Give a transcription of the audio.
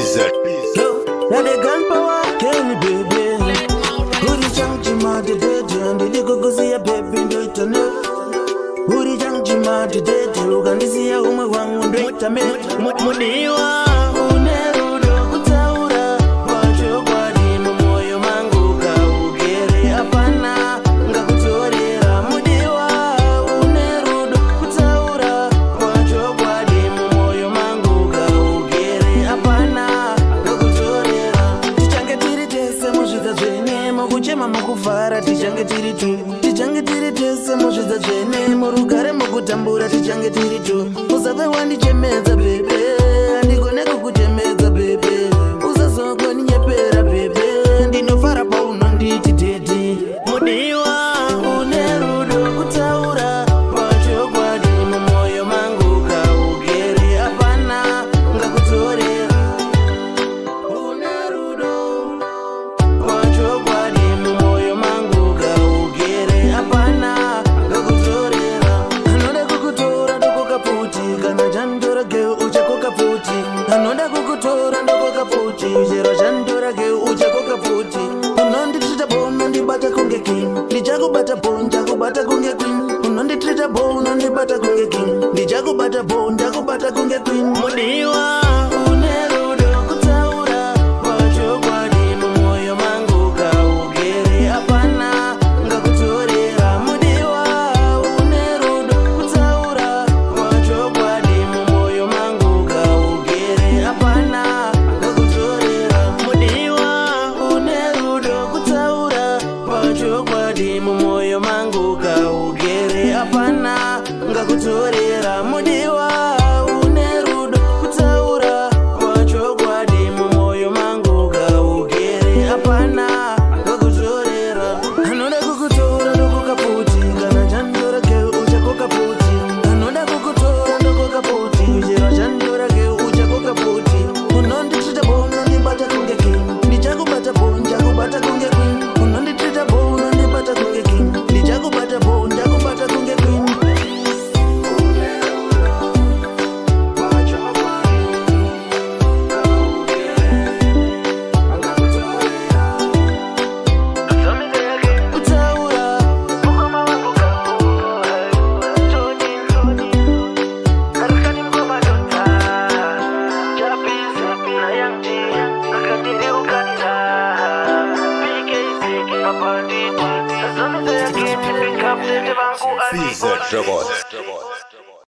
PZ. Now the gunpower, can you baby? Uri chang chima de de and the go see a baby do it no. Uri chang chima de de ukandisiya umwe wangu ndoita me Mudiwa. Une rudo kutaura pachokwadi mumwoyo mangu kaugere hapana ngakutorera mudiwa. Une rudo kutaura pachokwadi mumwoyo mangu kaugere hapana ngakutorera. Tichange tiri tese muzvidza zvene mukuchema mukufara, tichange tiri tu, tichange tiri tese muzvidza zvene murugare mukutambura, tichange tiri tu. Usave wandichemedza bebe, handigone kukuchemedza bebe, usazokoninyepera bebe, ndinofara paunonditi daddy. Mudiwa. Une rudo kutaura pachokwadi mumwoyo mangu kaugere hapana ngakutorera. Une rudo pachokwadi mumwoyo mangu kaugere hapana ngakutorera. Anoda kukutora ndokoka pfuti, kana chandora geu uchakoka pfuti. Anoda kukutora ndokoka pfuti, chero chandora geu uchakoka pfuti. Unonditrita bo, unondibata kunge king, ndichakubata bo, ndichakubata kunge queen. Unonditrita bo, unondibata kunge king, ndichakubata bo, ndichakubata kunge queen. Mudiwa. Une rudo kutaura pachokwadi mumwoyo mangu kaugere hapana ngakutorera mudiwa. Une rudo kutaura pachokwadi mumwoyo mangu kaugere hapana ngakutorera. Mudiwa. Une rudo kutaura pachokwadi mumwoyo mangu kaugere hapana ngakutorera mudiwa. Une rudo kutaura pachokwadi mumwoyo mangu kaugere hapana ngakutorera. Anoda kukutora ndokoka pfuti, kana chandora geu uchakoka pfuti. Anoda kukutora ndokoka pfuti, chero chandora geu uchakoka pfuti. Unonditrita bo, unondibata kunge king, ndichakubata bo, ndichakubata kunge queen. Unonditrita bo, unondibata kunge king, ndichakubata bo, ndichakubata kunge queen. Kutaura PZ Records.